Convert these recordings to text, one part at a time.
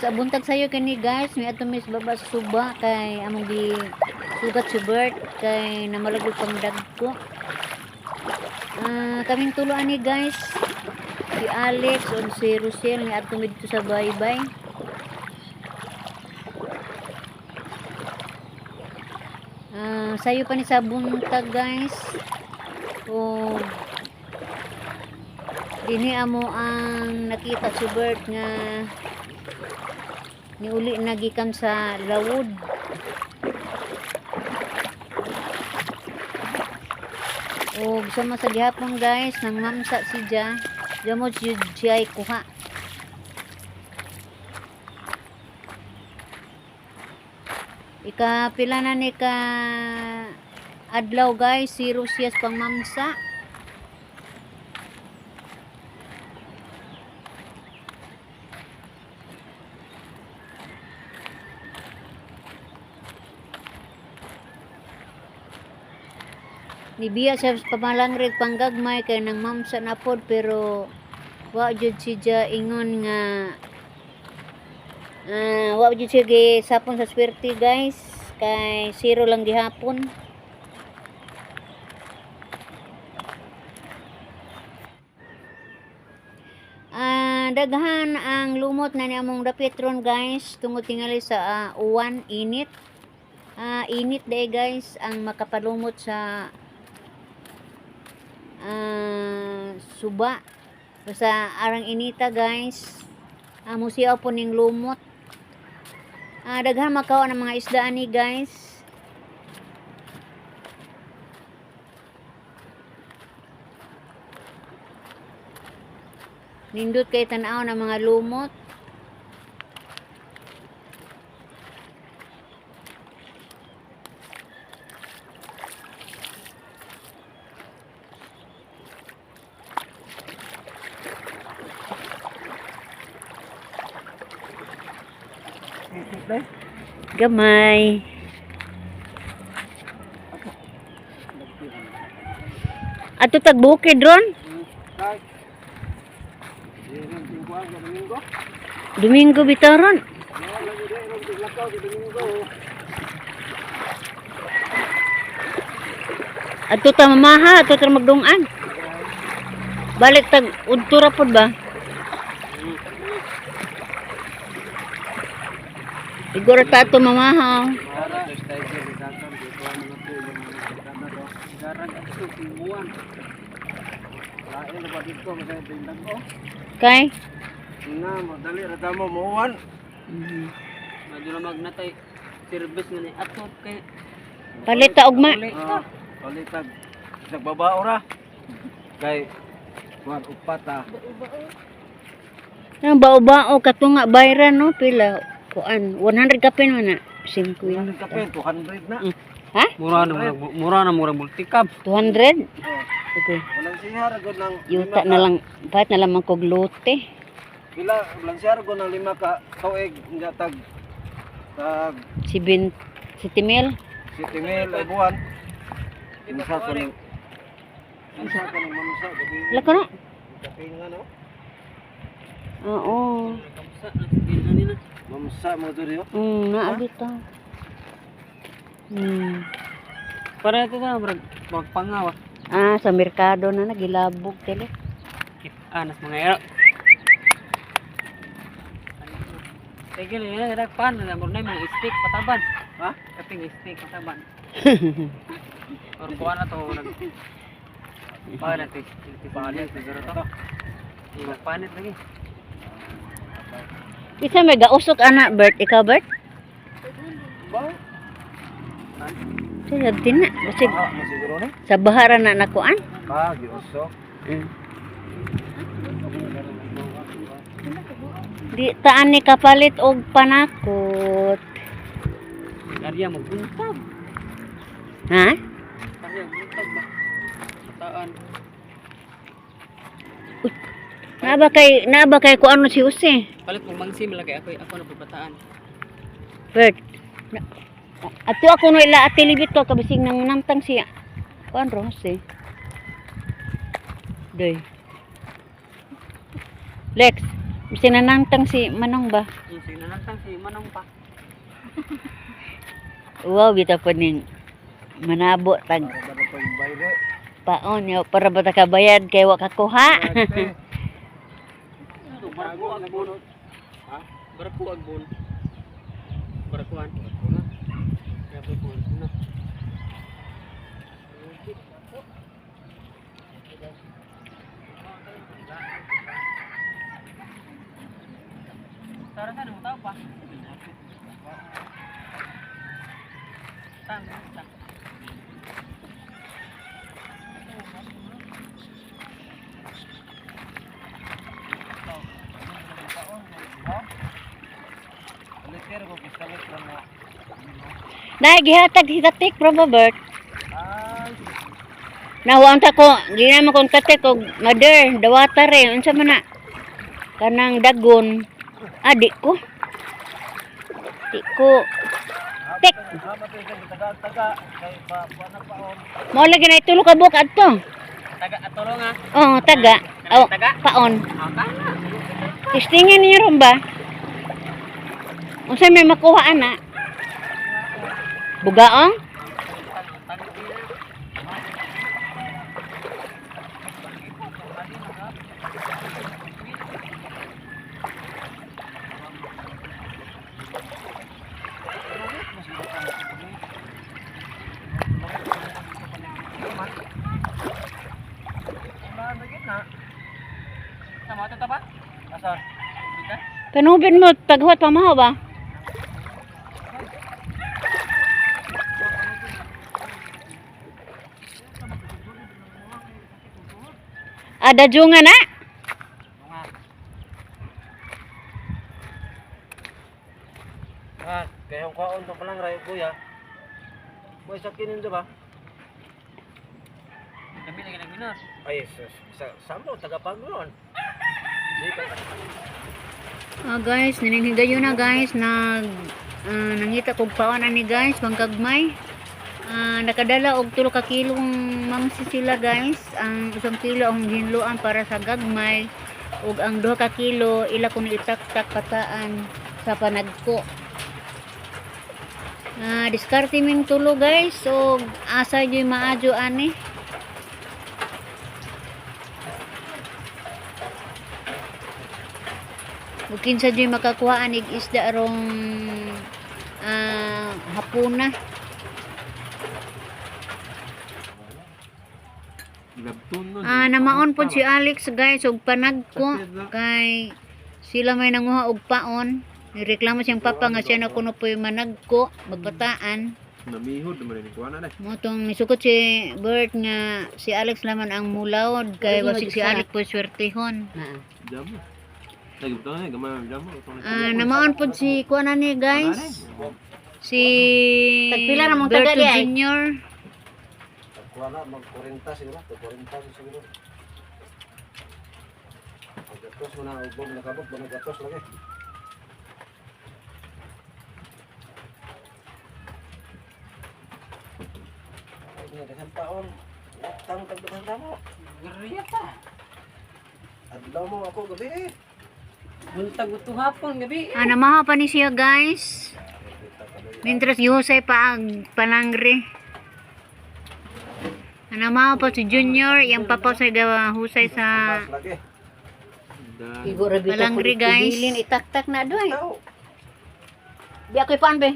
Buntag sayo kini, guys. May adto mi sa baba sa suba kay among gi sugat si Bert kay namalagod pang dagko. Kaming tulo ani, guys. Si Alex ug si Rosel ni adto mi dito sa baybay. Sayo pa ni sa buntag, guys. O dinhi amo ang nakita si Bert nga niuli na gikan sa lawod. Og sama sa gihapon, guys, nang mamsa si Ja, gamot jud siya ay kuha. Ika pila na ni ka adlaw, guys, zero siya sa pangmamsa. Nibiya siya sa pamalangrid panggagmay kay nang mamsa na pod, pero wa jud si Ja ingon nga wa jud siya gisapon sa swerte, guys, kay zero lang gihapon. Daghan ang lumot na ni among dapit ron, guys, tungod tingali sa uwan, init. Init day, guys, ang makapalumot sa suba. Basta arang inita, guys. Musiaw po ning lumot. Daghan makawa ng mga isda ani, guys. Nindot kay tan-aw ng mga lumot. Gamay. Ato tag bukid ron. Domingo bitaw ron. Ato ta mamaha, ato ta magdungan. Balik tag udto ra pod ba? Igor ta ato mamaha. Kay? Na, madali ra mo muwan. Medyo na magnatay service nga ni ato kay Palit ta ugma. Ah, palitag nagbabao ra. Kay kuan upat ah. Ang bao-bao katunga bayran no pila kuan 100 kapin man na 50. Kape 200 na. Ha? Mura na mura, mura na mura multicab. 200? Oh, Okay. walang sihar gud nang Yuta na lang, palit na lang man kog lote. Pila walang sihar gud nang lima ka tuig nga tag tag Si Ben si Timel. 7 mil ay buwan. Unsa ka ning Unsa ka ning mamsa gabi. Wala ko no? Kape nga no. Oo. Kamsa na sige ani na. Mamsa mo diri oh. Naa bitaw. Para ito na murag magpangawa. Ah, sa merkado na nagilabog tele. Kit anas mga ero. Sige na na pan na murag na mga stick pataban. Ha? Kaping stick pataban. Or kuha na to nag Panit eh. Panit siguro to. Iya, panit lagi. Isa may gausok ana, Bert, ikaw, Bert? Ba? Sa din na. Basig Ah, mo siguro ni. sa bahara na nakuan. Ah, giusok. Di taan ni kapalit og panakot. Arya magbuntag. Ha? Arya buntag ba? Bataan. Naa ba kay kuano si Jose? Palit kung mangsi malagay ako ako na bataan. Bert. Ato ako no ila ate libit ko kabising nang namtang siya. Kuan ro Jose. Doy. Lex. Sinanangtang si Manong ba? Yung sinanantang si Manong pa. Wow, bitaw po ning manabo tag Para ba na bayre? paon yo para ba ta kabayad kay wa kakuha. Ito, barko agbon. Ha? Barko agbon. Barkuan. Kaya barkuan. Ano? Tara sa mo tao pa. Saan? Saan? Aliter ko kistalit lang na. Nay gihatag si Tatik bro Bert. Ay, Nahuang ta ko, di naman kong tatik og mother, dawata re, unsa man na? Kanang dagon. Ah, di ko. Di ko. Tik. Hama to isang taga-taga kay pa pa paon. Mao lagi na itulo ka buok adto. Taga atulong ah. Oh, taga. Oh, Taga? paon. Ah, kana. Testingan niyo ron ba? Unsa may makuha ana? Bugaong? Sama to ba? Asa? Bita? Panubin mo, paghuwat pa maho ba? Ada junga na? Ah, kaya ang kwaon to palang rayo kuya. Boy sa kinin do ba? Kami lagi nagminor. Ay, sa samo taga Pangulon. Di ka Ah guys, nininhigayo na guys, nag nangita kog paon ani guys, pangkagmay. Ah, nakadala og tulo ka kilong mangsi sila guys. Ang 1 kilo ang hinloan para sa gagmay ug ang 2 ka kilo ila kun itaktak pataan sa panagko. Ah, diskarte ming tulo guys. So asa gyud maadyo ani. Ug kinsa jud makakuha anig isda rong hapuna. Ah, namaon po si Alex guys og panagko kay sila may nanguha og paon. Nireklamo siyang papa nga siya na kuno po'y managko, magpataan. Namihod naman ni kuana na. Mo tong misukot si Bert nga si Alex laman ang mulawod kay wasig si Alex po'y swertehon. Jamo. Lagi butang na gamay jamo. Ah, namaon po si kuan ani guys. Si Tagpila na mong taga Berto di ay? Jr. Kuha na, mag-40 siguro. 40 siguro. Pagkatos mo na, ubog na kabog, managatos lagi. Ay, niya, daghang paon. Utang tagdaghang damo. Geriya ta. Adlaw mo ako gabi eh. Buntag uto hapon gabi. Ah, namaha pa ni siya guys. Mientras gihusay pa ang palangre. Ah, namaha pa si Junior, yang papa sa gawa husay sa Mas lagi. Igo ra bitaw Palangre, ko guys. ibilin, itaktak na doy. Tao. Di ako ipaan be.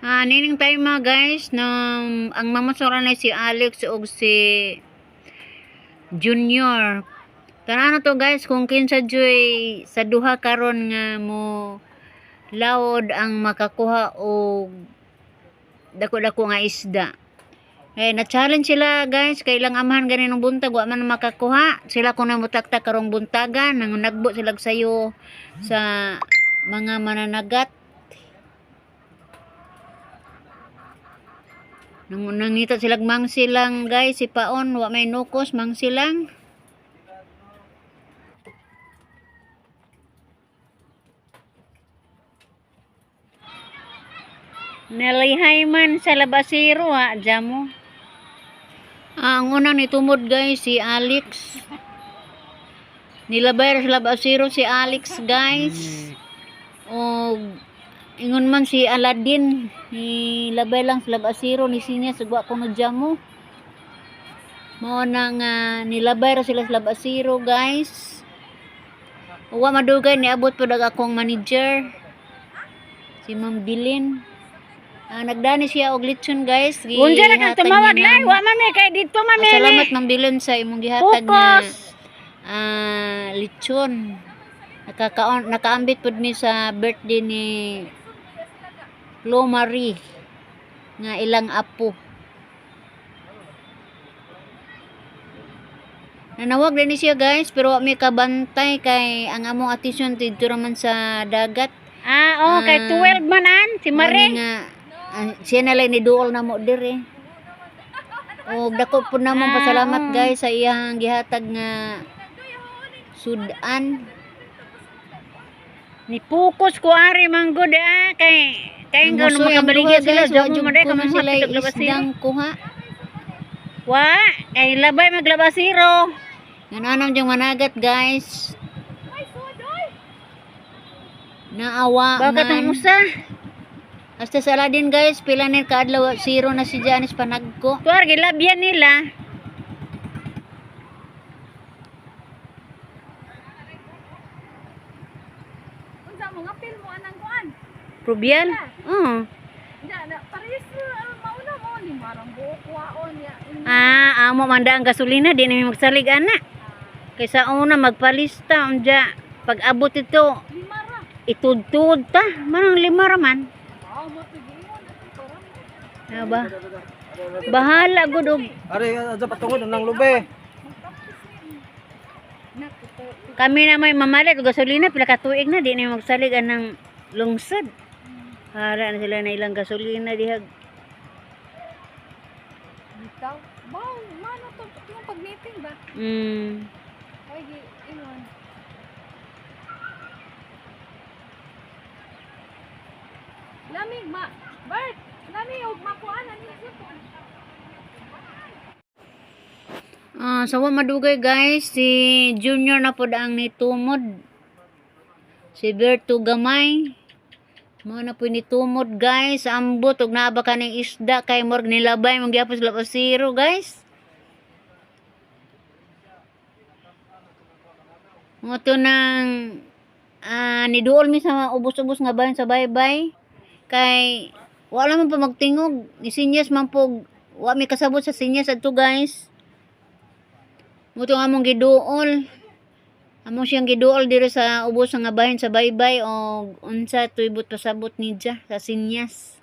Ah, nining tayo mga guys, nang ang mamasura na si Alex ug si Junior. Tara na to guys kung kinsa joy sa duha karon nga mo laod ang makakuha og dako-dako nga isda. Eh, na-challenge sila guys, kay ilang amahan gani ng buntag, wa man makakuha. Sila kung namutaktak karong buntagan, nang nagbo sila sayo sa mga mananagat. Nang nangita sila mangsilang guys, si Paon, wa may nukos, mangsilang. Nalihay man sa labasiro ha, jamo. Ah, ang unang nitumod guys, si Alex. Nilabay ra sa labasiro si Alex, guys. O ingon man si Aladdin, nilabay lang sa labasiro ni sinya sugwa ko no jamo. Mao na nga nilabay ra sila sa labasiro, guys. Uwa madugay niabot pud ang akong manager si Ma'am Bilin. Ah, nagdani siya og litson, guys. Unsa na kang Gihatag tumawag niya lay, namo. wa man mi kay dito man mi. Ah, salamat Ma'am Bilin sa imong gihatag nga Focus. Lechon. Nakakaon nakaambit pud mi sa birthday ni Flo Marie nga ilang apo. Nanawag din ni siya, guys, pero wa mi kabantay kay ang among atensyon didto ra man sa dagat. Ah, oh, kay Ah, 12 man an si Mao Marie. ni nga siya na lang ni duol na mo dire. Og dako pud namong pasalamat, guys, sa iyang gihatag nga sudan. Ni focus ko ari man gud ah kay kay Ang nga musoy ang makabaligya duha, sila guys, wa jamo jud man day kuno kamo sila sila labasiro. isdang kuha. Wa kay labay maglabasiro. Gananam jung managat, guys. Naawa Bakit ang man. usa? Hasta sa Aladdin, guys, pila ni kaadlaw zero na si Janice panagko. Tuar gilabyan nila. Unsa mo nga pil mo anang kuan? Rubial? Oo. Nya na parehas mauna mo lima rang buok kuhaon ya. Ah, amo man ang gasolina di na mi magsalig ana. Kaysa una magpalista unja pag abot ito Lima ra. itudtud ta manang lima ra man. Wow, mo tigiyon ato parang. Ah, ba? Bahala gud og Ari adya patungod nang lube. kami na may mamalit og gasolina pila ka tuig na di na mi magsalig anang lungsod. Hala na sila na ilang gasolina dihag. Bitaw. Wow, mano to yung pag-meeting ba? Ay gi ingon. Lami ma Bert, lami og makuan ani siya po. Ah, sa wa madugay, guys, si Junior na pod ang nitumod. Si Berto Gamay. Mao na po nitumod, guys. Ambot og naa ba kaning isda kay morg nilabay man gyapon sila pasiro, guys. Mo to nang niduol mi sa ubos-ubos nga bayan sa baybay kay wala man pa magtingog ni sinyas man po, wa mi kasabot sa sinyas adto, guys. Muto nga among giduol. Among siyang giduol diri sa ubos nga bahin sa baybay og unsa tuybot pasabot niya sa sinyas.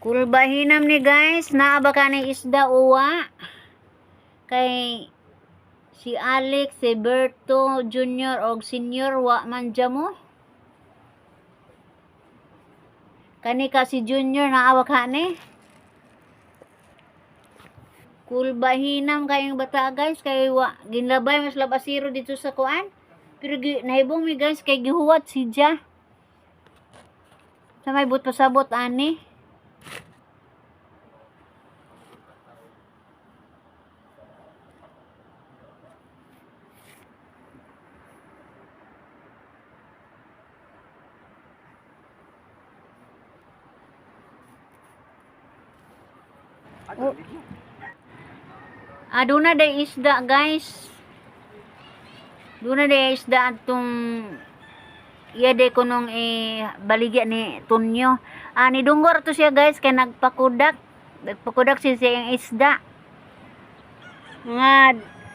Kulbahinam ni, guys, naa ba ka ni isda uwa? Kay si Alex, si Berto Junior og Senior wa man mo. Kani ka si Junior naawa ka ni. Kulbahinam kayong bata, guys, kay wa ginlabay mas labasiro dito sa kuan. Pero nahibong mi, guys, kay gihuwat si Ja. Sa may but pasabot ani. Aduna day isda, guys. Duna day isda atong iya day kunong baligya ni Tunyo. Ah, ni dunggor to siya, guys, kay nagpakudak. Nagpakudak siya sa iyang isda. Mga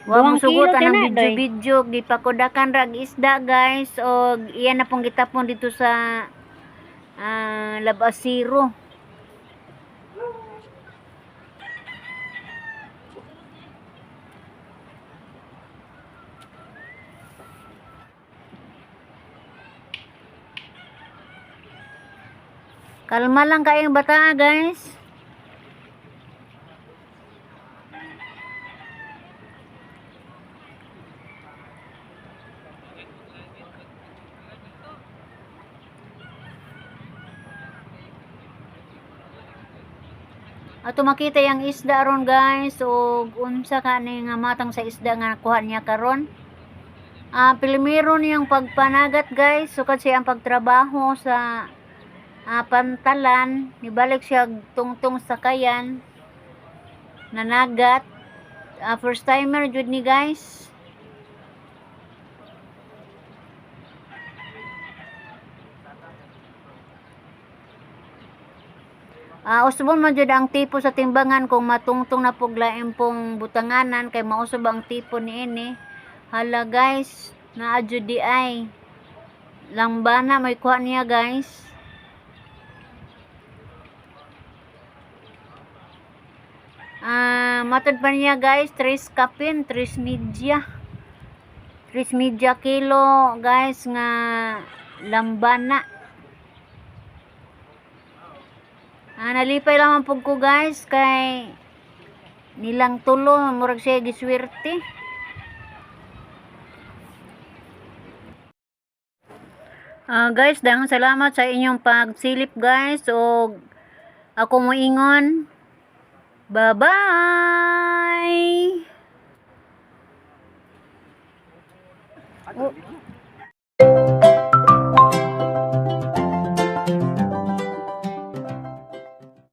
Wa mo duhang kilo sugot anang tina, doy. video-video gipakudakan rag isda, guys, og iya na pong gitapon dito sa Labasiro. Kalma lang kayong bata, guys. Ato makita yang isda ron, guys, og unsa ka ni nga matang sa isda nga nakuha niya karon. Pilimero niyang pagpanagat, guys, sukad siya ang pagtrabaho sa pantalan, nibalik siya og tungtong sakayan nanagat. First timer jud ni, guys. Usbon man jud ang tipo sa timbangan kung matungtong na pug lain pong butanganan kay mausab ang tipo niini. Hala, guys, naa jud di ay. Lambana may kuha niya, guys. Matod pa niya, guys, tres kapin, tres media. Tres media kilo, guys, nga lambana. Nalipay lamang pug ko, guys, kay nilang tulo murag siya giswerte. Guys, daghang salamat sa inyong pagsilip, guys, og ako moingon. Bye-bye. Oh.